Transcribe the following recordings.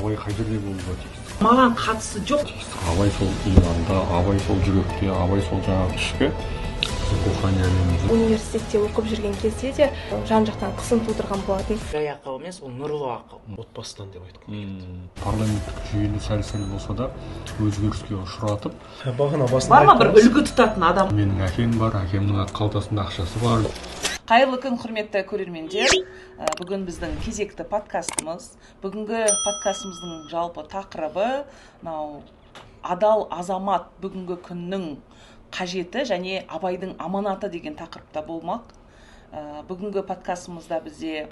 Абай қай жерде болуға тиіс? Маған қатысы жоқ. Абай сол иманда, Абай сол жүректе, Абай сол жаңағы ішкі біздің рухани әлемімізде. Университетте оқып жүрген кезде де жан жақтан қысым тудырған болатын. Жай ақыл емес, ол нұрлы ақыл. Отбасыдан деп айтқым келеді. Парламенттік жүйені сәл сәл болса да өзгеріске ұшыратып. Бағана басында Бар ма бір айттыңыз. үлгі тұтатын адам? Менің әкем бар, әкемнің қалтасында ақшасы бар. Қайырлы күн, құрметті көрермендер! Бүгін біздің кезекті подкастымыз. Бүгінгі подкастымыздың жалпы тақырыбы мынау: адал азамат бүгінгі күннің қажеті және Абайдың аманаты деген тақырыпта болмақ. Бүгінгі подкастымызда бізде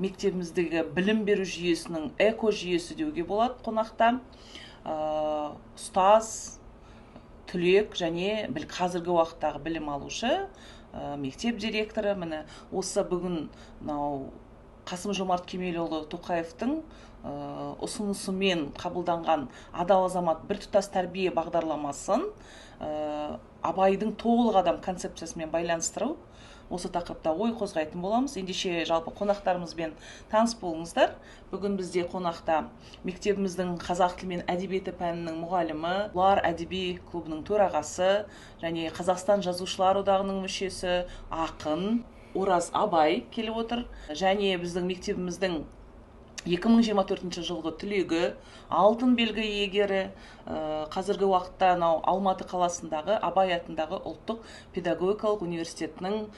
мектебіміздегі білім беру жүйесінің эко жүйесі деуге болады қонақта. Ұстаз, түлек және қазіргі уақыттағы білім алушы, мектеп директоры. Міне, осы бүгін мынау Қасым Жомарт Кемелұлы Тоқаевтың ұсынысымен қабылданған «Адал азамат» біртұтас тәрбие бағдарламасын Абайдың толық адам концепциясымен байланыстыру, осы тақырыпта ой қозғайтын боламыз. Ендеше, жалпы қонақтарымызбен таныс болыңыздар. Бүгін бізде қонақта мектебіміздің қазақ тілі мен әдебиеті пәнінің мұғалімі, Ұлар әдеби клубының төрағасы және Қазақстан Жазушылар одағының мүшесі, ақын Ораз Абай келіп отыр және біздің мектебіміздің 2024 жылғы түлегі, алтын белгі иегері, қазіргі уақытта мынау Алматы қаласындағы Абай атындағы ұлттық педагогикалық университетінің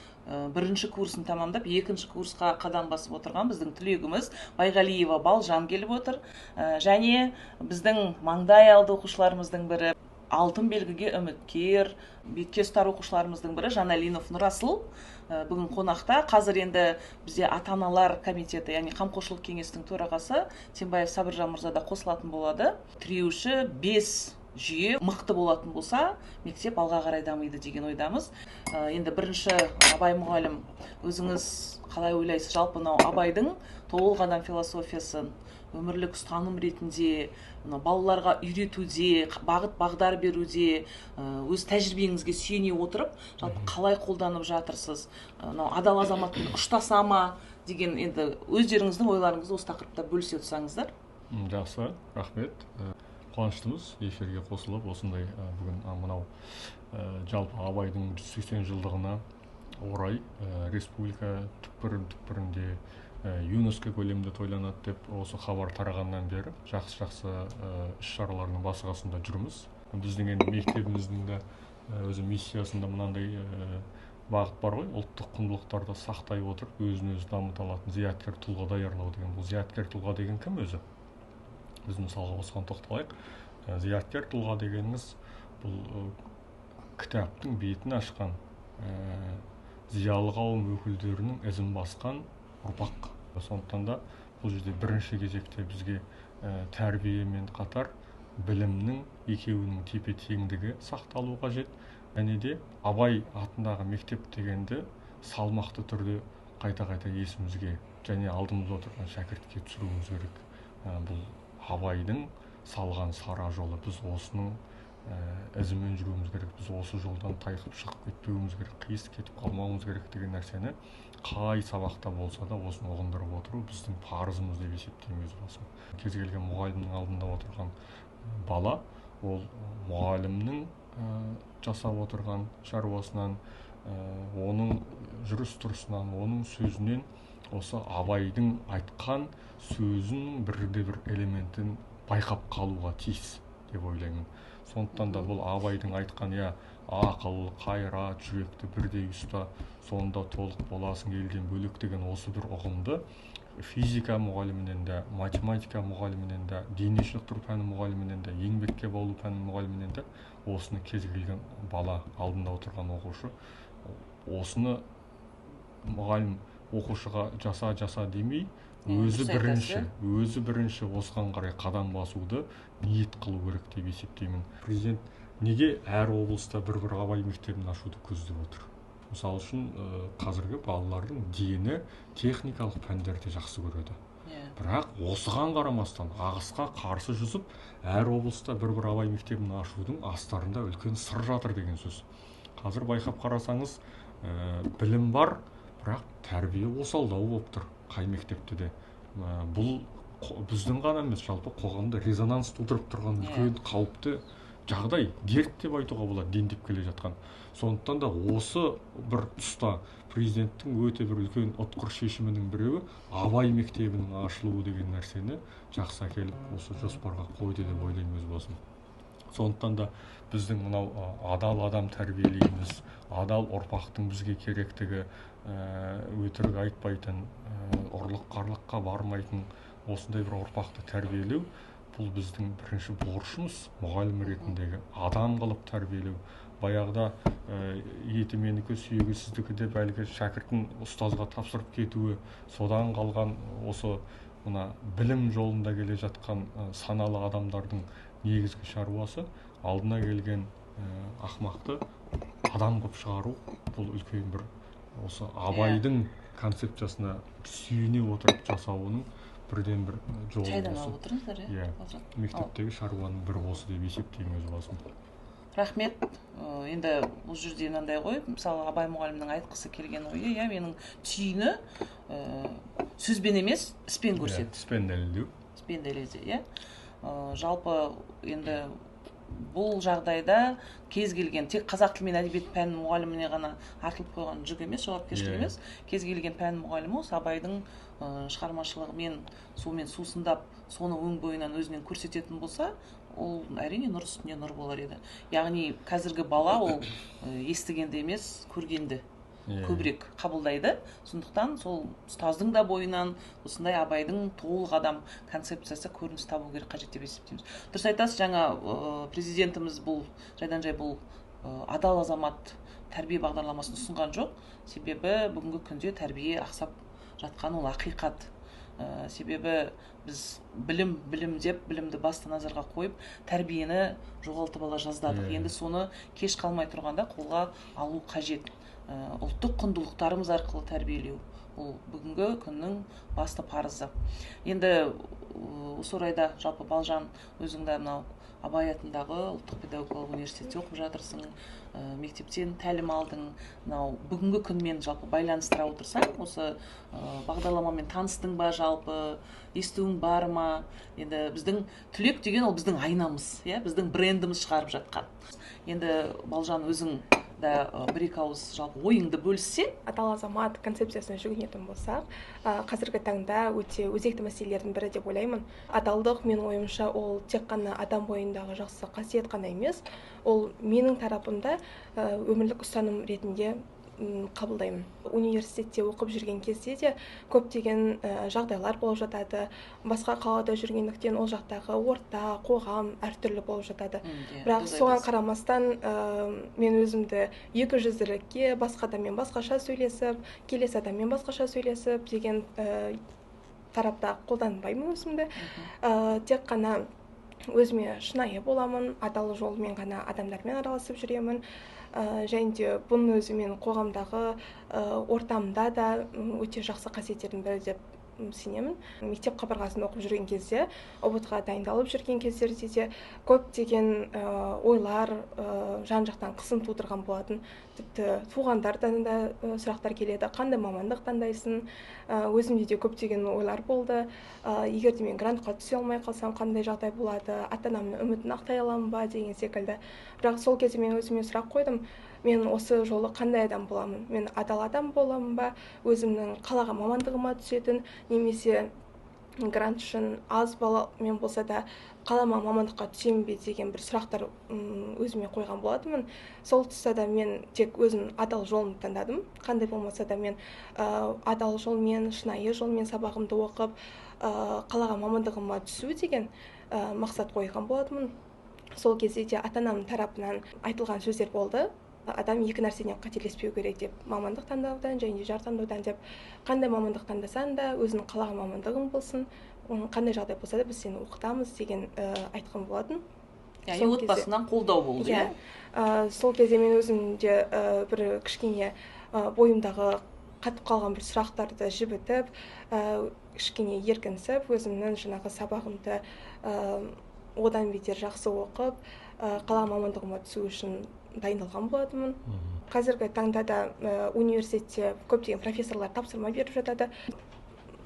бірінші курсын тамамдап, екінші курсқа қадам басып отырған біздің түлегіміз Байғалиева Балжан келіп отыр. Және біздің маңдай алды оқушыларымыздың бірі, алтын белгіге үміткер, бетке ұстар оқушыларымыздың бірі Жаналинов Нұрасыл бүгін қонақта. Қазір енді бізде ата аналар комитеті, яғни қамқоршылық кеңестің төрағасы Сембаев Сабыржан мырза да қосылатын болады. Тіреуші бес жүйе мықты болатын болса, мектеп алға қарай дамиды деген ойдамыз. Енді бірінші, Абай мұғалім, өзіңіз қалай ойлайсыз, жалпы мынау Абайдың толық адам философиясын өмірлік ұстаным ретінде мына балаларға үйретуде, бағыт бағдар беруде, өз тәжірибеңізге сүйене отырып, жалпы қалай қолданып жатырсыз? Мынау адал азаматпен ұштаса ма деген, енді өздеріңіздің ойларыңызды осы тақырыпта бөлісе отырсаңыздар. Жақсы, рахмет. Қуаныштымыз эфирге қосылып, осындай бүгін мынау жалпы Абайдың 180 жылдығына орай республика түкпір түкпірінде ЮНЕСКО көлемінде тойланады деп осы хабар тарағаннан бері жақсы жақсы іс шаралардың басы қасында жүрміз. Біздің енді мектебіміздің де өзі миссиясында мынандай бағыт бар ғой: ұлттық құндылықтарды сақтай отырып, өзін өзі дамыта алатын зияткер тұлға даярлау деген. Бұл зияткер тұлға деген кім өзі? Біз мысалға осыған тоқталайық. Зияткер тұлға дегеніңіз бұл кітаптың бетін ашқан зиялы қауым өкілдерінің ізін басқан ұрпақ. Сондықтан да бұл жерде бірінші кезекте бізге тәрбиемен қатар білімнің екеуінің тепе теңдігі сақталу қажет. Және де Абай атындағы мектеп дегенді салмақты түрде қайта қайта есімізге және алдымызда отырған шәкіртке түсіруіміз керек. Бұл Абайдың салған сара жолы, біз осының ізімен жүруіміз керек, біз осы жолдан тайқып шығып кетпеуіміз керек, қиысып кетіп қалмауымыз керек деген нәрсені қай сабақта болса да осыны ұғындырып отыру біздің парызымыз деп есептеймін өз басым. Кез келген мұғалімнің алдында отырған бала ол мұғалімнің жасап отырған шаруасынан, оның жүріс тұрысынан, оның сөзінен осы Абайдың айтқан сөзінің бірде бір элементін байқап қалуға тиіс деп ойлаймын. Сондықтан да бұл Абайдың айтқан, иә, ақыл, қайрат, жүректі бірдей ұста, сонда толық боласың елден бөлек деген осы бір ұғымды физика мұғалімінен де, математика мұғалімінен де, дене шынықтыру пәні мұғалімінен де, еңбекке баулу пәнінің мұғалімінен де осыны кез келген бала, алдында отырған оқушы осыны мұғалім оқушыға жаса, жаса демей, өзі Дұрыс бірінші айтасыз. өзі бірінші осыған қарай қадам басуды ниет қылу керек деп есептеймін. Президент неге әр облыста бір бір Абай мектебін ашуды көздеп отыр? Мысалы үшін, қазіргі балалардың дені техникалық пәндерді жақсы көреді. Бірақ осыған қарамастан ағысқа қарсы жүзіп, әр облыста бір бір Абай мектебін ашудың астарында үлкен сыр жатыр деген сөз. Қазір байқап қарасаңыз, білім бар, бірақ тәрбие осалдау болып тұр қай мектепте де. Бұл Біздің ғана емес, жалпы қоғамда резонанс тудырып тұрған үлкен қауіпті жағдай, дерт деп айтуға болады, дендеп келе жатқан. Сондықтан да осы бір тұста президенттің өте бір үлкен ұтқыр шешімінің біреуі Абай мектебінің ашылуы деген нәрсені жақсы әкеліп осы жоспарға қойды деп ойлаймын өз басым. Сондықтан да біздің мынау адал адам тәрбиелейміз, адал ұрпақтың бізге керектігі, өтірік айтпайтын, ұрлық қарлыққа бармайтын осындай бір ұрпақты тәрбиелеу, бұл біздің бірінші борышымыз мұғалім ретіндегі, адам қылып тәрбиелеу. Баяғыда еті менікі, сүйегі сіздікі деп әлгі шәкіртін ұстазға тапсырып кетуі, содан қалған осы мына білім жолында келе жатқан саналы адамдардың негізгі шаруасы алдына келген ақмақты адам қылып шығару. Бұл үлкен бір осы Абайдың концепциясына сүйене отырып жасауының бірден бір жолы. Шайдан алып отырыңыздар, иә. Мектептегі шаруаның бірі осы деп есептеймін өз басым. Рахмет. Енді бұл жерде мынандай ғой, мысалы, Абай мұғалімнің айтқысы келген ойы, иә, менің түйіні сөзбен емес, іспен көрсет. Іспен дәлелдеу. Іспен дәлелдеу, иә. Жалпы енді бұл жағдайда кез келген тек қазақ тілі мен әдебиет пәнінің мұғаліміне ғана артылып қойған жүк емес, жауапкершілік емес. Кез келген пән мұғалімі осы Абайдың шығармашылығымен сумен сусындап, соны өң бойынан өзінен көрсететін болса, ол әрине нұр үстіне нұр болар еді. Яғни қазіргі бала ол естігенді емес, көргенді көбірек қабылдайды. Сондықтан сол ұстаздың да бойынан осындай Абайдың толық адам концепциясы көрініс табу керек, қажет деп есептейміз. Дұрыс айтасыз, жаңа президентіміз бұл жайдан жай бұл адал азамат тәрбие бағдарламасын ұсынған жоқ. Себебі бүгінгі күнде тәрбие ақсап жатқан ол ақиқат. Себебі біз білім, білім деп білімді басты назарға қойып, тәрбиені жоғалтып ала жаздадық. Енді соны кеш қалмай тұрғанда қолға алу қажет. Ұлттық құндылықтарымыз арқылы тәрбиелеу ол бүгінгі күннің басты парызы. Енді осы орайда жалпы Балжан, өзің де мынау Абай атындағы ұлттық педагогикалық университетте оқып жатырсың, мектептен тәлім алдың. Мынау бүгінгі күнмен жалпы байланыстыра отырсаң, осы бағдарламамен таныстың ба, жалпы естуің бар ма? Енді біздің түлек деген ол біздің айнамыз, иә, біздің брендіміз шығарып жатқан. Енді Балжан, өзің да бір екі ауыз жалпы ойыңды бөліссең. Адал азамат концепциясына жүгінетін болсақ, қазіргі таңда өте өзекті мәселелердің бірі деп ойлаймын. Адалдық, менің ойымша, ол тек қана адам бойындағы жақсы қасиет қана емес, ол менің тарапымда өмірлік ұстаным ретінде қабылдаймын. Университетте оқып жүрген кезде де көптеген жағдайлар болып жатады. Басқа қалада жүргендіктен ол жақтағы орта, қоғам әртүрлі болып жатады. Бірақ соған қарамастан мен өзімді екі жүзділікке, басқа адаммен басқаша сөйлесіп, келесі адаммен басқаша сөйлесіп деген тарапта қолданбаймын өзімді. Тек қана өзіме шынайы боламын, адал жолмен ғана адамдармен араласып жүремін. Және де бұның өзі менің қоғамдағы ортамда да өте жақсы қасиеттердің бірі деп сенемін. Мектеп қабырғасында оқып жүрген кезде, ҰБТ-ға дайындалып жүрген кездерде де көптеген ойлар жан-жақтан қысым тудырған болатын. Тіпті туғандардан да сұрақтар келеді, қандай мамандық таңдайсың? Өзімде де көптеген ойлар болды. Егер де мен грантқа түсе алмай қалсам, қандай жағдай болады? Ата-анамның үмітін ақтай аламын ба деген секілді. Бірақ сол кезде мен өзіме сұрақ қойдым. Мен осы жолы қандай адам боламын? Мен адал адам боламын ба? Өзімнің қалаған мамандығыма түсетін, немесе грант үшін аз баллмен болса да қалама мамандыққа түсемін бе деген бір сұрақтар өзіме қойған болатынмын. Сол тұста да мен тек өзім адал жолымды таңдадым. Қандай болмаса да мен адал жолмен, шынайы жолмен сабағымды оқып, қалаған мамандығыма түсу деген мақсат қойған болатынмын. Сол кезде де ата-анамның тарапынан айтылған сөздер болды. Адам екі нәрседен қателеспеу керек деп, мамандық таңдаудан және жар таңдаудан деп. Қандай мамандық таңдасаң да, өзіңнің қалаған мамандығың болсын, қандай жағдай болса да біз сені оқытамыз деген айтқан болатын. Яғни отбасынан қолдау болды, иә? Сол кезде мен өзім де бір кішкене бойымдағы қатып қалған бір сұрақтарды жібітіп, кішкене еркінсіп, өзімнің жаңағы сабағымды одан бетер жақсы оқып, қалаған мамандығыма түсу үшін дайындалған болатынмын. Қазіргі таңда да университетте көптеген профессорлар тапсырма беріп жатады.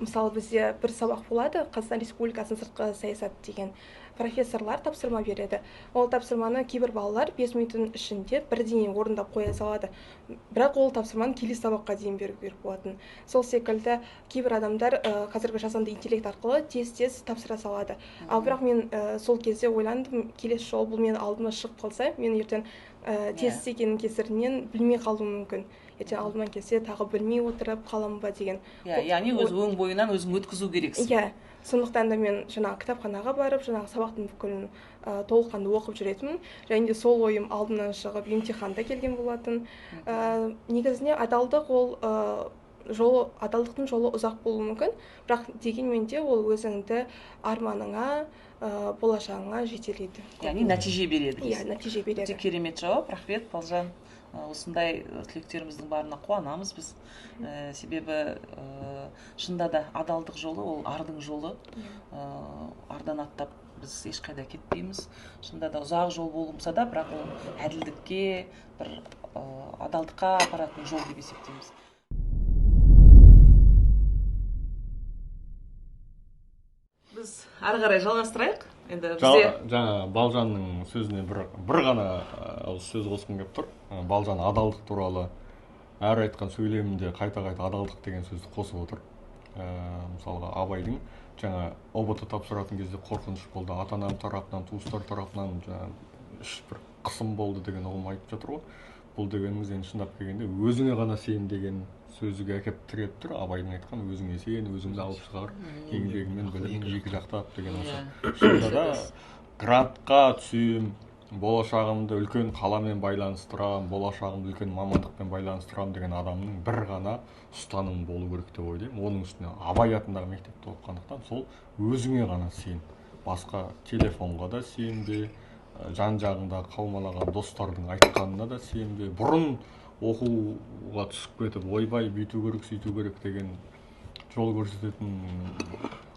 Мысалы, бізде бір сабақ болады, Қазақстан Республикасының сыртқы саясаты деген. Профессорлар тапсырма береді. Ол тапсырманы кейбір балалар 5 минуттың ішінде бірдеңе орындап қоя салады. Бірақ ол тапсырманы келесі сабаққа дейін беру керек болатын. Сол секілді кейбір адамдар қазіргі жасанды интеллект арқылы тез-тез тапсыра салады. Ал бірақ мен сол кезде ойландым, келесі жолы бұл менің алдыма шығып қалса, мен ертең тез істегеннің кесірінен білмей қалуым мүмкін. Ертең алдыма келсе тағы білмей отырып қаламын ба деген. Яғни өз өң бойынан өзің өткізу керексің. Иә, сондықтан да мен жаңағы кітапханаға барып, жаңағы сабақтың бүкілін толыққанды оқып жүретінмін. Және де сол ойым алдымнан шығып емтиханда келген болатын. Негізінде адалдық ол жолы, адалдықтың жолы ұзақ болуы мүмкін, бірақ дегенмен де ол өзіңді арманыңа, болашағыңа жетелейді. Яғни нәтиже береді. Иә, нәтиже береді. Өте керемет жауап, рахмет, Балжан. Осындай түлектеріміздің барына қуанамыз біз. Себебі шынында да адалдық жолы ол ардың жолы. Ардан аттап біз ешқайда кетпейміз. Шынында да ұзақ жол болмаса да, бірақ ол әділдікке, бір адалдыққа апаратын жол деп есептейміз. Біз ары қарай жалғастырайық. Енді бізде жаңа Балжанның сөзіне бір ғана сөз қосқым келіп тұр. Балжан адалдық туралы әр айтқан сөйлемінде қайта-қайта адалдық деген сөзді қосып отыр. Мысалға, Абайдың жаңа ҰБТ тапсыратын кезде қорқыныш болды, ата-анам тарапынан, туыстар тарапынан жаңа бір қысым болды деген ұғым айтып жатыр ғой. Бұл дегеніміз енді шындап келгенде өзіңе ғана сен деген сөзге әкеп тіреп тұр. Абайдың айтқан өзіңе сен, өзіңді алып шығар, еңбегіңмен біліміңді екі жақтап деген осы. Шынында да грантқа түсем, болашағымды үлкен қаламен байланыстырам, болашағымды үлкен мамандықпен байланыстырам деген адамның бір ғана ұстанымы болу керек деп ойлаймын. Оның үстіне Абай атындағы мектепте оқығандықтан сол өзіңе ғана сен, басқа телефонға да сенбе, жан-жағыңда қаумалаған достардың айтқанына да сенбе. Бұрын оқуға түсіп кетіп, ойбай бүйту керек, сөйту керек деген жол көрсететін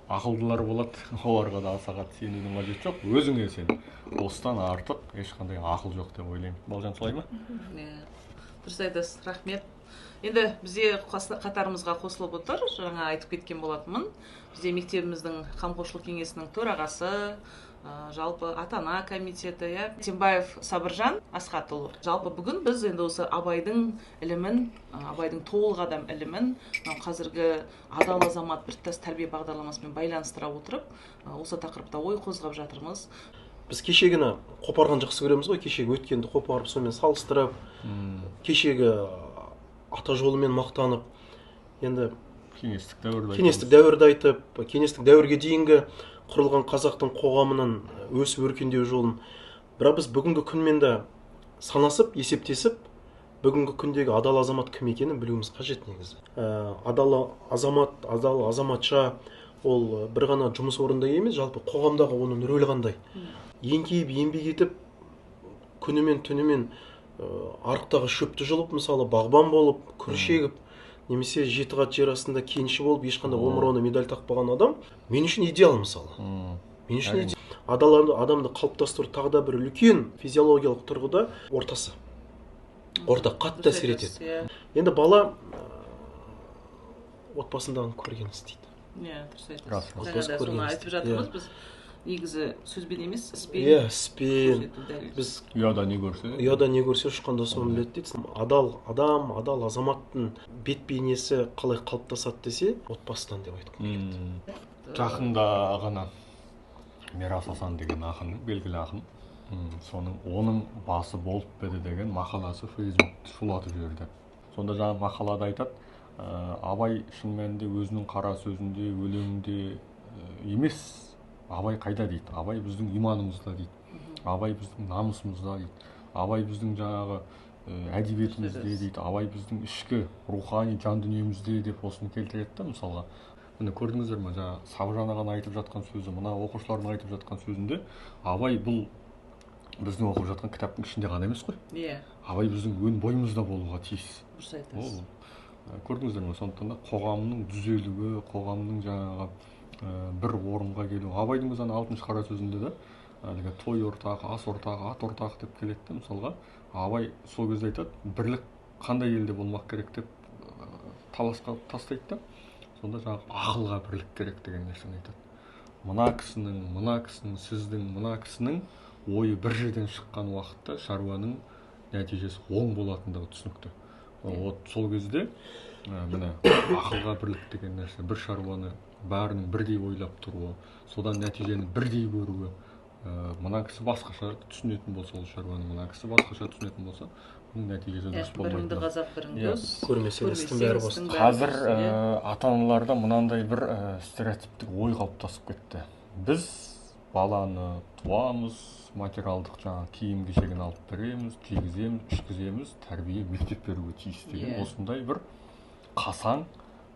ақылдылар болады, оларға да аса қатты сенудің қажеті жоқ. Өзіңе сен. Осыдан артық ешқандай ақыл жоқ деп ойлаймын. Балжан, солай ма? Дұрыс айтасыз, рахмет. Енді бізде қатарымызға қосылып отыр, жаңа айтып кеткен болатынмын. Бізде мектебіміздің қамқоршылық кеңесінің төрағасы, жалпы ата-ана комитеті, иә, Тембаев Сабыржан Асхатұлы. Жалпы бүгін біз енді осы Абайдың ілімін, Абайдың толық адам ілімін, қазіргі адал азамат біртұтас тәрбие бағдарламасымен байланыстыра отырып, осы тақырыпта ой қозғап жатырмыз. Біз кешегіні қопарған жақсы көреміз ғой, кешегі өткенді қопарып, сонымен салыстырып, кешегі ата жолымен мақтанып, енді кеңестік дәуірді айтып, кеңестік дәуірге дейінгі құрылған қазақтың қоғамының өсіп өркендеу жолын. Бірақ біз бүгінгі күнмен де санасып, есептесіп, бүгінгі күндегі адал азамат кім екенін білуіміз қажет негізі. Адал азамат, адал азаматша ол бір ғана жұмыс орнында емес, жалпы қоғамдағы оның рөлі қандай. Еңкейіп, еңбек етіп, күнімен, түнімен арықтағы шөпті жұлып, мысалы, бағбан болып, күріш егіп, немесе жеті қат жер астында кенші болып, ешқандай омырауына медаль тақпаған адам мен үшін идеал, мысалы. Мен үшін идеал. Адал адамды қалыптастыру тағы да бір үлкен физиологиялық тұрғыда ортасы. Орта қатты әсер етеді. Енді бала отбасындағын көрген істейді. Иә, дұрыс айтасыз. Жаңа соны айтып жатырмыз біз. Негізі сөзбен емес, іспен. Иә, іспен. Біз ұяда не көрсе, ұяда не көрсе ұшқанда соны біледі дейді. Адал адам, адал азаматтың бет бейнесі қалай қалыптасады десе, отбасыдан деп айтқым келеді. Жақында ғана Мирас Асан деген ақын, белгілі ақын, соның оның басы болып еді деген мақаласы Фейсбукты шулатып жіберді. Сонда жаңа мақалада айтады, Абай шын мәнінде өзінің қара сөзінде, өлеңінде емес, Абай қайда дейді, Абай біздің иманымызда дейді, Абай біздің намысымызда дейді, Абай біздің жаңағы әдебиетімізде дейді, Абай біздің ішкі рухани жан дүниемізде деп осыны келтіреді да. Мысалға, міне көрдіңіздер ме, жаңа Сабыржан ағаның айтып жатқан сөзі, мына оқушылардың айтып жатқан сөзінде Абай бұл біздің оқып жатқан кітаптың ішінде ғана емес қой. Иә. Абай біздің өн бойымызда болуға тиіс. Дұрыс айтасыз. Көрдіңіздер ме, сондықтан да қоғамның түзелуі, қоғамның жаңағы бір орынға келу. Абайдың өзі алтыншы қара сөзінде де әлгі той ортақ, ас ортақ, ат ортақ деп келеді де. Мысалға, Абай сол кезде айтады, бірлік қандай елде болмақ керек деп таласқа тастайды да. Сонда жаңағы ақылға бірлік керек деген нәрсені айтады. Мына кісінің, мына кісінің, сіздің, мына кісінің ойы бір жерден шыққан уақытта шаруаның нәтижесі оң болатындығы түсінікті. Вот сол кезде міне ақылға бірлік деген нәрсе, бір шаруаны бәрінің бірдей ойлап тұруы, содан нәтижені бірдей көруі. Мына кісі басқаша түсінетін болса ол шаруаны, мына кісі басқаша түсінетін болса, бұның нәтижесі дұрыс болмайды. Біріңді қазақ, бірің дос. Көрмесең істің бәрі бос. Қазір ата-аналарда мынандай бір стереотиптік ой қалыптасып кетті. Біз баланы туамыз, материалдық жаңағы киім кешегін алып береміз, кигіземіз, ішкіземіз, тәрбие мектеп беруге тиіс деген осындай бір қасаң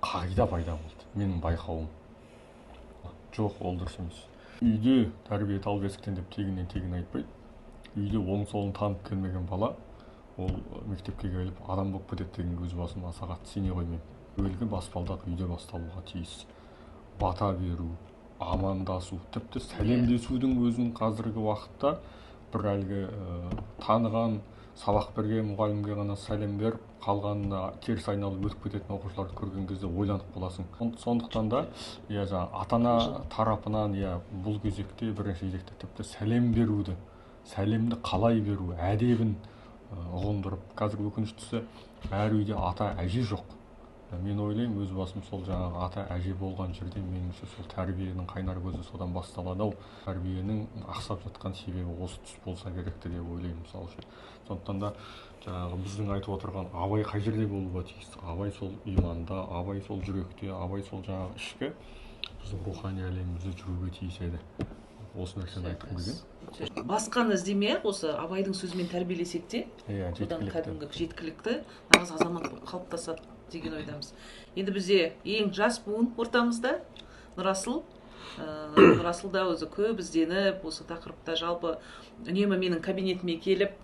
қағида пайда болды. Менің байқауым. Жоқ, ол дұрыс емес. Үйде тәрбие тал бесіктен деп тегіннен тегін айтпайды. Үйде оң солын танып келмеген бала ол мектепке келіп адам болып кетеді деген өз басым аса қатты сене қоймаймын. Әуелгі баспалдақ үйде басталуға тиіс. Бата беру, амандасу, тіпті сәлемдесудің өзін қазіргі уақытта бір әлгі таныған, сабақ берген мұғалімге ғана сәлем беріп, қалғанына теріс айналып өтіп кететін оқушыларды көрген кезде ойланып қаласың. Сондықтан да жаңа ата-ана тарапынан бұл кезекте, бірінші кезекте тіпті сәлем беруді, сәлемді қалай беру, әдебін ұғындырып, қазір өкініштісі әр үйде ата әже жоқ. Мен ойлаймын, өз басым сол жаңағы ата әже болған жерде меніңше сол тәрбиенің қайнар көзі содан басталады ау. Тәрбиенің ақсап жатқан себебі осы тұс болса керек те деп ойлаймын мысалы үшін. Сондықтан да жаңағы біздің айтып отырған Абай қай жерде болуға тиіс? Абай сол иманда, Абай сол жүректе, Абай сол жаңағы ішкі біздің рухани әлемімізде жүруге тиіс еді. Осы нәрсені айтқым келген. Басқаны іздемей-ақ осы Абайдың сөзімен тәрбиелесек те, содан кәдімгі жеткілікті нағыз азамат болып қалыптасады деген ойдамыз. Енді бізде ең жас буын ортамызда Нұрасыл. Нұрасыл да өзі көп ізденіп, осы тақырыпта жалпы үнемі менің кабинетіме келіп,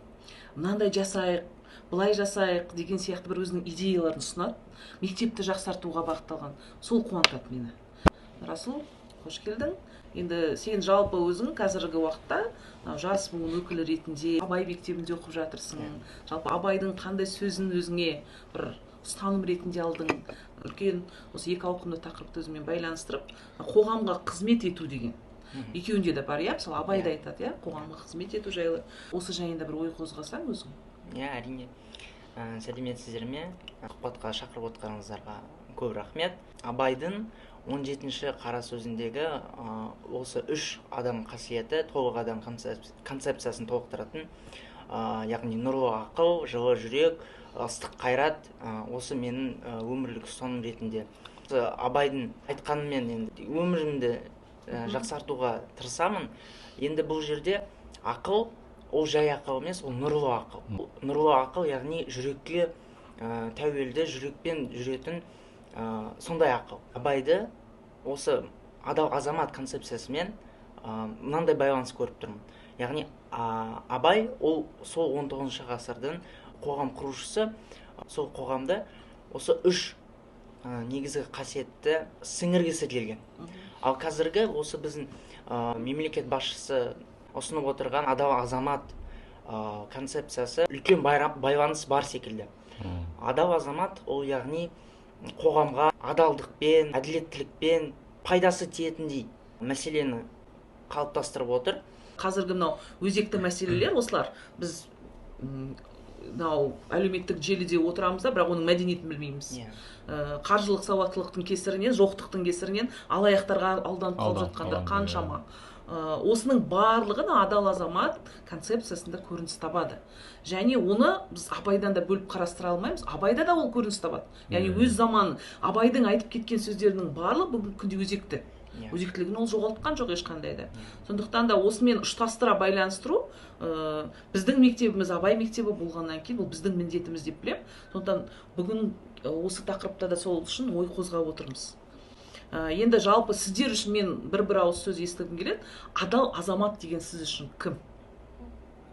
мынандай жасайық, былай жасайық деген сияқты бір өзінің идеяларын ұсынады. Мектепті жақсартуға бағытталған. Сол қуантады мені. Нұрасыл, қош келдің. Енді сен жалпы өзің қазіргі уақытта жас буын өкілі ретінде Абай мектебінде оқып жатырсың. Жалпы Абайдың қандай сөзін өзіңе бір ұстаным ретінде алдың? Үлкен осы екі ауқымды тақырыпты өзімен байланыстырып, қоғамға қызмет ету деген. Екеуінде де бар, иә? Мысалы, Абай да айтады, иә, қоғамға қызмет ету жайлы. Осы жайында бір ой қозғасаң өзің. Иә, әрине. Сәлеметсіздер ме? Сұхбатқа шақырып отырғаныңыздарға көп рахмет. Абайдың 17-ші қара сөзіндегі осы үш адам қасиеті толық адам концепциясын толықтыратын, яғни нұрлы ақыл, жылы жүрек, ыстық қайрат, осы менің өмірлік ұстаным ретінде. Абайдың айтқанымен енді өмірімді жақсартуға тырысамын. Енді бұл жерде ақыл, ол жай ақыл емес, ол нұрлы ақыл. Нұрлы ақыл, яғни жүрекке тәуелді, жүрекпен жүретін сондай ақыл. Абайды осы адал азамат концепциясымен мынандай байланыс көріп тұрмын. Яғни Абай ол сол 19 ғасырдың қоғам құрушысы, сол қоғамда осы үш негізгі қасиетті сіңіргісі келген. Ал қазіргі осы біздің мемлекет басшысы ұсынып отырған адал азамат концепциясы үлкен байланыс бар секілді. Адал азамат ол яғни қоғамға адалдықпен, әділеттілікпен пайдасы тиетіндей мәселені қалыптастырып отыр. Қазіргі мынау өзекті мәселелер осылар. Біз мынау әлеуметтік желіде отырамыз да, бірақ оның мәдениетін білмейміз. Қаржылық сауаттылықтың кесірінен, жоқтықтың кесірінен алаяқтарға алданып қалып жатқандар қаншама. Осының барлығы адал азамат концепциясында көрініс табады. Және оны біз Абайдан да бөліп қарастыра алмаймыз. Абайда да ол көрініс табады. Яғни өз заманын, Абайдың айтып кеткен сөздерінің барлығы бүгінгі күнде өзекті. Өзектілігін ол жоғалтқан жоқ ешқандай да. Сондықтан да осымен ұштастыра байланыстыру, біздің мектебіміз Абай мектебі болғаннан кейін бұл біздің міндетіміз деп білемін. Сондықтан бүгін осы тақырыпта да сол үшін ой қозғап отырмыз. Енді жалпы сіздер үшін мен бір ауыз сөз естігім келеді. Адал азамат деген сіз үшін кім?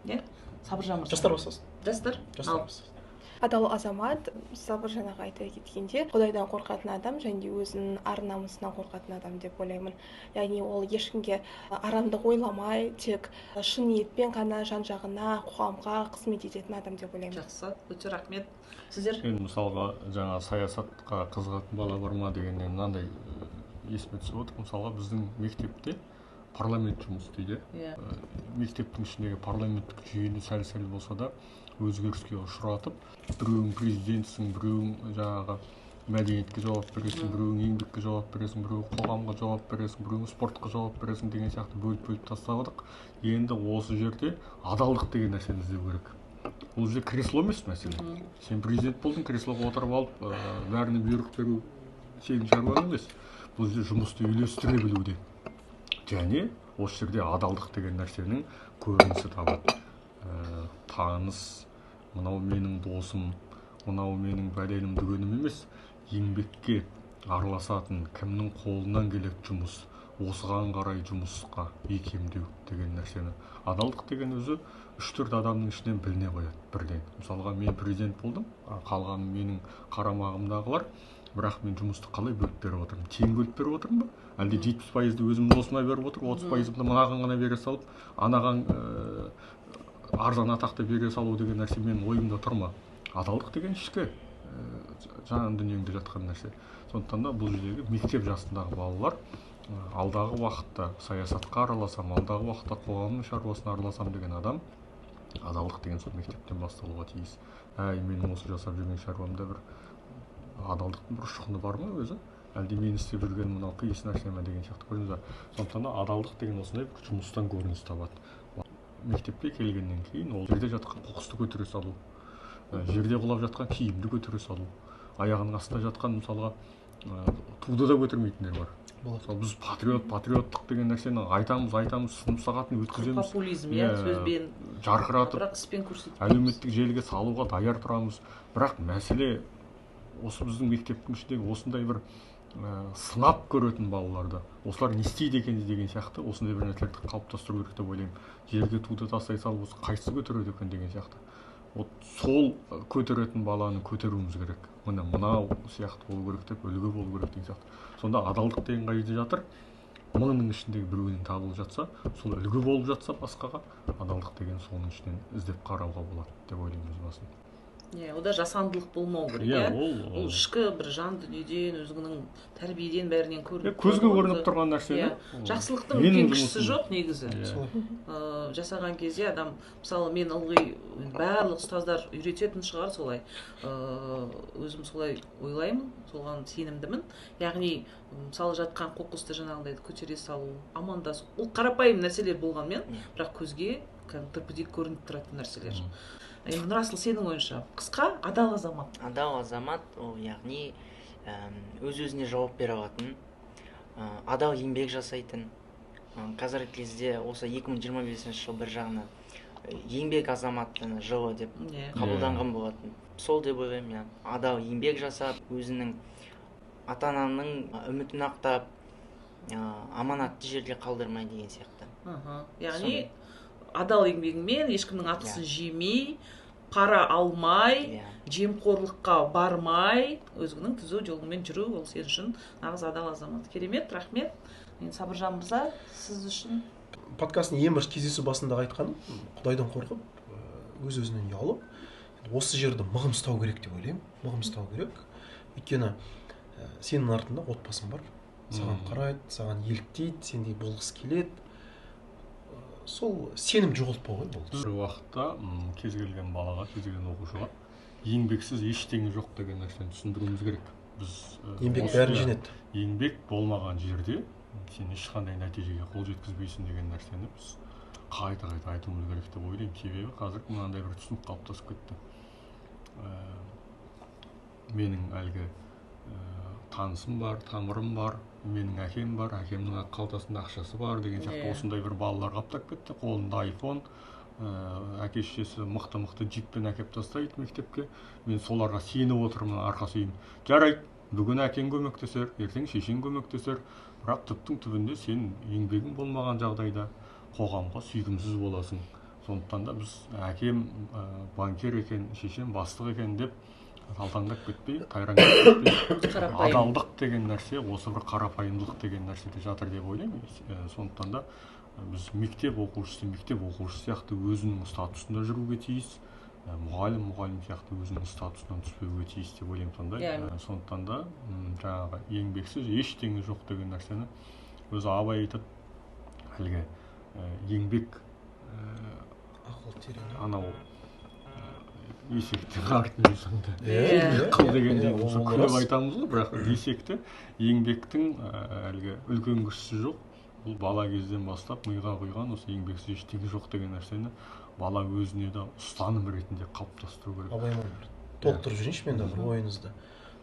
Иә? Сабыржан мырза. Жастар бастасын. Жастар? Жастар бастасын. Адал азамат, Сабыр жаңағы айта кеткенде, Құдайдан қорқатын адам және де өзінің ар намысынан қорқатын адам деп ойлаймын. Яғни ол ешкімге арамдық ойламай, тек шын ниетпен ғана жан жағына, қоғамға қызмет ететін адам деп ойлаймын. Жақсы, өте рахмет. Сіздер? Мен мысалға жаңа саясатқа қызығатын бала бар ма дегеннен мынандай есіме түсіп отыр. Мысалға біздің мектепте парламент жұмыс істейді. Мектептің ішіндегі парламенттік жүйені сәл-сәл болса да өзгеріске ұшыратып, біреуің президентсің, біреуің жаңағы мәдениетке жауап бересің, біреуің еңбекке жауап бересің, біреуің қоғамға жауап бересің, біреуің спортқа жауап бересің деген сияқты бөліп-бөліп тастадық. Енді осы жерде адалдық деген нәрсені іздеу керек. Бұл жерде кресло емес мәселе. Сен президент болдың, креслоға отырып алып, бәріне бұйрық беру сенің шаруаң емес. Бұл жерде жұмысты үйлестіре білуде. Және осы жерде адалдық деген нәрсенің көрінісі табады. Таныс, мынау менің досым, мынау менің бәленім дүгенім емес, еңбекке араласатын, кімнің қолынан келеді жұмыс, осыған қарай жұмысқа икемдеу деген нәрсені. Адалдық деген өзі 3-4 адамның ішінен біліне қояды бірден. Мысалға мен президент болдым, қалған менің қарамағымдағылар, бірақ мен жұмысты қалай бөліп беріп отырмын? Тең бөліп беріп отырмын ба? Әлде 70%-ды өзімнің досыма беріп отыр, 30%-ды мынаған ғана бере салып, анаған арзан атақты бере салу деген нәрсе менің ойымда тұр ма? Адалдық деген ішкі жан дүниеңде жатқан нәрсе. Сондықтан да бұл жердегі мектеп жасындағы балалар алдағы уақытта саясатқа араласам, алдағы уақытта қоғамның шаруасына араласам деген адам, адалдық деген сол мектептен басталуға тиіс. Әй, менің осы жасап жүрген шаруамда бір адалдықтың бір ұшқыны бар ма өзі? Әлде мен істеп жүрген мынау қиыс нәрсе ме деген сияқты көрдіңіз бе? Сондықтан да адалдық деген осындай бір жұмыстан көрініс табады. Мектепке келгеннен кейін ол жерде жатқан қоқысты көтере салу, жерде құлап жатқан киімді көтере салу, аяғының астында жатқан мысалға туды да көтермейтіндер бар. Мысалы, біз патриоттық деген нәрсені айтамыз, сынып сағатын өткіземіз. Популизм, иә, сөзбен жарқыратып, бірақ іспен көрсетпейміз. Әлеуметтік желіге салуға даяр тұрамыз. Бірақ мәселе осы біздің мектептің ішіндегі осындай бір сынап көретін балаларды, осылар не істейді екен деген сияқты осындай бір нәрселерді қалыптастыру керек деп ойлаймын. Жерге туды тастай салып, осы қайсысы көтереді екен деген сияқты. Вот сол көтеретін баланы көтеруіміз керек. Міне мынау сияқты болу керек деп, үлгі болу керек деген сияқты. Сонда адалдық деген қай жерде жатыр? Мыңның ішіндегі біреуінен табылып жатса, сол үлгі болып жатса басқаға, адалдық деген соның ішінен іздеп қарауға болады деп ойлаймын өз басым. Иә, ода жасандылық болмау керек, иә? Ол ішкі бір жан дүниеден, өзіңнің тәрбиеден бәрінен көрініп, көзге көрініп тұрған нәрсені. Жақсылықтың үлкен кішісі жоқ негізі. Жасаған кезде адам, мысалы, мен ылғи барлық ұстаздар үйрететін шығар солай. Өзім солай ойлаймын, соған сенімдімін. Яғни, мысалы, жатқан қоқысты жаңағындай көтере салу, амандасу, ол қарапайым нәрселер болғанмен, бірақ көзге кәдімгі тірпідей көрініп тұратын нәрселер. Енді Нұрасыл, сенің ойынша қысқа адал азамат? Адал азамат ол яғни өз-өзіне жауап бере алатын, адал еңбек жасайтын. Қазіргі кезде осы 2025 жыл бір жағынан еңбек азаматтың жылы деп қабылданған болатын. Сол деп ойлаймын, иә. Адал еңбек жасап, өзінің ата-ананың үмітін ақтап, аманатты жерде қалдырмай деген сияқты. Яғни адал еңбегімен, ешкімнің ақысын жемей, пара алмай, жемқорлыққа бармай, өзіңнің түзу жолыңмен жүру, ол сен үшін нағыз адал азамат. Керемет, рахмет. Мен Сабыржан мырза, сіз үшін? Подкасттың ең бірінші кездесу басында айтқаным, Құдайдан қорқып, өз-өзінен ұялып, осы жерді мығым ұстау керек деп ойлаймын. Мығым ұстау керек. Өйткені сенің артында отбасың бар. Саған қарайды, саған еліктейді, сендей болғысы келеді. Сол сенім жоғалтпау ғой болды. Бір уақытта кез келген балаға, кез келген оқушыға еңбексіз ештеңе жоқ деген нәрсені түсіндіруіміз керек. Біз еңбек бәрін жеңеді. Еңбек болмаған жерде сен ешқандай нәтижеге қол жеткізбейсің деген нәрсені біз қайта-қайта айтуымыз керек деп ойлаймын. Себебі қазір мынандай бір түсінік қалыптасып кетті. Менің әлгі танысым бар, тамырым бар, менің әкем бар, әкемнің қалтасында ақшасы бар деген сияқты осындай бір балалар қаптап кетті. Қолында айфон, әке шешесі мықты-мықты джиппен әкеп тастайды мектепке. Мен соларға сеніп отырмын, арқа сүйеймін. Жарайды, бүгін әкең көмектесер, ертең шешең көмектесер, бірақ түптің түбінде сен еңбегің болмаған жағдайда қоғамға сүйкімсіз боласың. Сондықтан да біз әкем банкир екен, шешем бастық екен деп талтаңдап кетпей, тайраңдап кетпей, адалдық деген нәрсе осы бір қарапайымдылық деген нәрседе жатыр деп ойлаймын. Сондықтан да біз мектеп оқушысы мектеп оқушысы сияқты өзінің статусында жүруге тиіс, мұғалім мұғалім сияқты өзінің статусынан түспеуге тиіс деп ойлаймын сондай. Сондықтан да жаңағы еңбексіз ештеңе жоқ деген нәрсені өзі Абай айтады, әлгі еңбек ақыл терең анау есектің артын жесең де қыл дегендей болса күліп айтамыз ғой, бірақ десек те еңбектің әлгі үлкен кішісі жоқ. Бұл бала кезден бастап миға құйған осы еңбексіз ештеңе жоқ деген нәрсені бала өзіне де ұстаным ретінде қалыптастыру керек. Абай толықтырып жіберейінші мен де бір ойыңызды.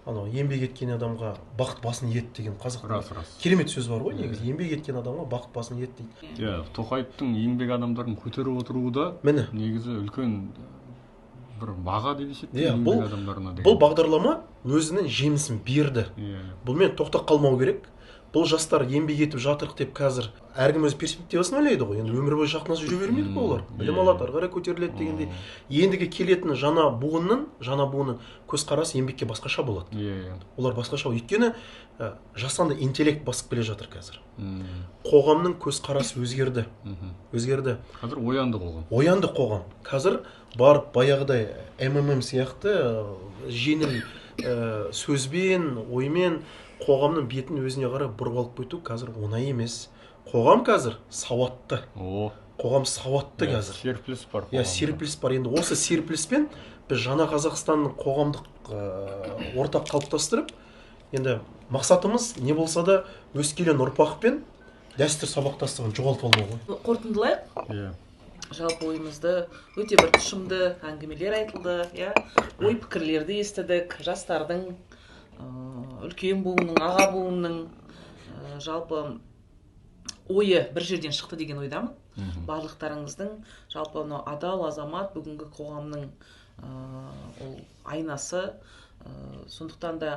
Анау еңбек еткен адамға бақыт басын иеді деген қазақ рас керемет сөз бар ғой негізі. Еңбек еткен адамға бақыт басын иеді дейді. Иә, Тоқаевтың еңбек адамдарын көтеріп отыруы да міне негізі үлкен бір баға деп есептеймін еңбек адамдарына деген. Бұл бағдарлама өзінің жемісін берді. Бұнымен тоқтап қалмау керек. Бұл жастар еңбек етіп жатырық деп қазір әркім өз перспективасын ойлайды ғой. Енді өмір бойы шахтада жүре бермейді ғой олар. Білім алады, ары қарай көтеріледі дегендей. Ендігі келетін жаңа буынның көзқарасы еңбекке басқаша болады. Олар басқаша. Өйткені жасанды интеллект басып келе жатыр қазір. Қоғамның көзқарасы өзгерді. Өзгерді. Қазір оянды қоғам. Оянды қоғам. Қазір барып баяғыдай МММ сияқты жеңіл сөзбен, оймен қоғамның бетін өзіне қарай бұрып алып кету қазір оңай емес. Қоғам қазір сауатты. Қоғам сауатты қазір. Серпіліс бар. Иә, серпіліс бар. Енді осы серпіліспен біз жаңа Қазақстанның қоғамдық орта қалыптастырып, енді мақсатымыз не болса да өскелең ұрпақпен дәстүр сабақтастығын жоғалтып алмау ғой. Қорытындылайық. Иә. Жалпы ойымызды өте бір тұшымды әңгімелер айтылды, иә. Ой пікірлерді естідік, жастардың, үлкен буынның, аға буынның жалпы ойы бір жерден шықты деген ойдамын. Барлықтарыңыздың жалпы мынау адал азамат бүгінгі қоғамның ол айнасы. Сондықтан да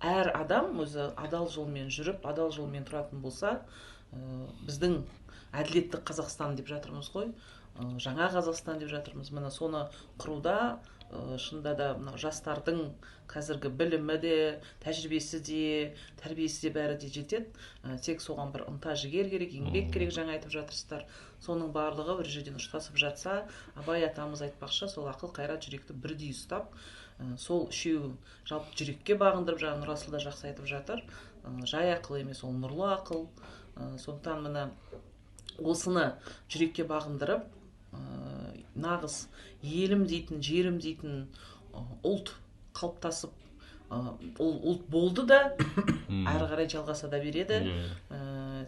әр адам өзі адал жолмен жүріп, адал жолмен тұратын болса, біздің әділетті Қазақстан деп жатырмыз ғой, жаңа Қазақстан деп жатырмыз. Міне соны құруда шынында да мынау жастардың қазіргі білімі де, тәжірибесі де, тәрбиесі де бәрі де жетеді. Тек соған бір ынта жігер керек, еңбек керек, жаңа айтып жатырсыздар. Соның барлығы бір жерден ұштасып жатса, Абай атамыз айтпақшы, сол ақыл, қайрат, жүректі бірдей ұстап, сол үшеуін жалпы жүрекке бағындырып, жаңа Нұрасыл да жақсы айтып жатыр. Жай ақыл емес, ол нұрлы ақыл. Сондықтан міне осыны жүрекке бағындырып, нағыз елім дейтін, жерім дейтін ұлт қалыптасып, ол ұлт болды да, әрі қарай жалғаса да береді.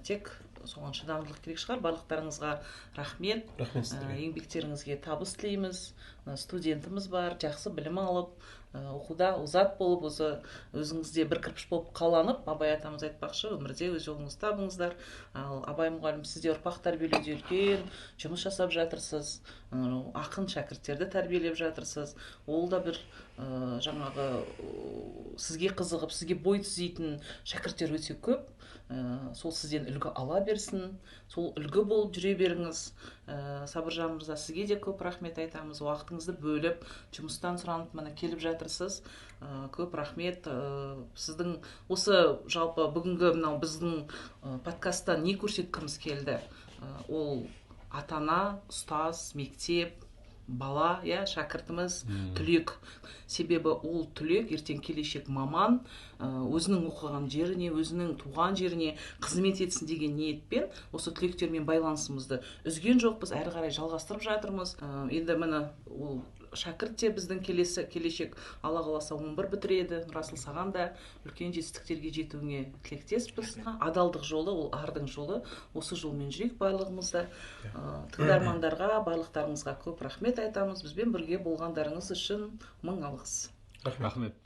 Тек соған шыдамдылық керек шығар. Барлықтарыңызға рахмет. Рахмет сіздерге. Еңбектеріңізге табыс тілейміз. Студентіміз бар, жақсы білім алып, оқуда озат болып, осы өзіңізде бір кірпіш болып қаланып, Абай атамыз айтпақшы, өмірде өз жолыңызды табыңыздар. Ал Абай мұғалім, сіз де ұрпақ тәрбиелеуде үлкен жұмыс жасап жатырсыз, ақын шәкірттерді тәрбиелеп жатырсыз. Ол да бір жаңағы сізге қызығып, сізге бой түзейтін шәкірттер өте көп. Сол сізден үлгі ала берсін, сол үлгі болып жүре беріңіз. Сабыржан мырза, сізге де көп рахмет айтамыз. Уақытыңызды бөліп, жұмыстан сұранып міне келіп жатырсыз. Көп рахмет. Сіздің осы жалпы бүгінгі мынау біздің подкастта не көрсеткіміз келді? Ол ата-ана, ұстаз, мектеп, бала, иә, шәкіртіміз, түлек. Себебі ол түлек ертең келешек маман, өзінің оқыған жеріне, өзінің туған жеріне қызмет етсін деген ниетпен осы түлектермен байланысымызды үзген жоқпыз, әрі қарай жалғастырып жатырмыз. Енді міне ол шәкірт те біздің келесі келешек, Алла қаласа 11 бітіреді. Нұрасыл, саған да үлкен жетістіктерге жетуіңе тілектеспіз. Адалдық жолы ол ардың жолы, осы жолмен жүрейік барлығымыз да. Тыңдармандарға, барлықтарыңызға көп рахмет айтамыз. Бізбен бірге болғандарыңыз үшін мың алғыс. Рахмет.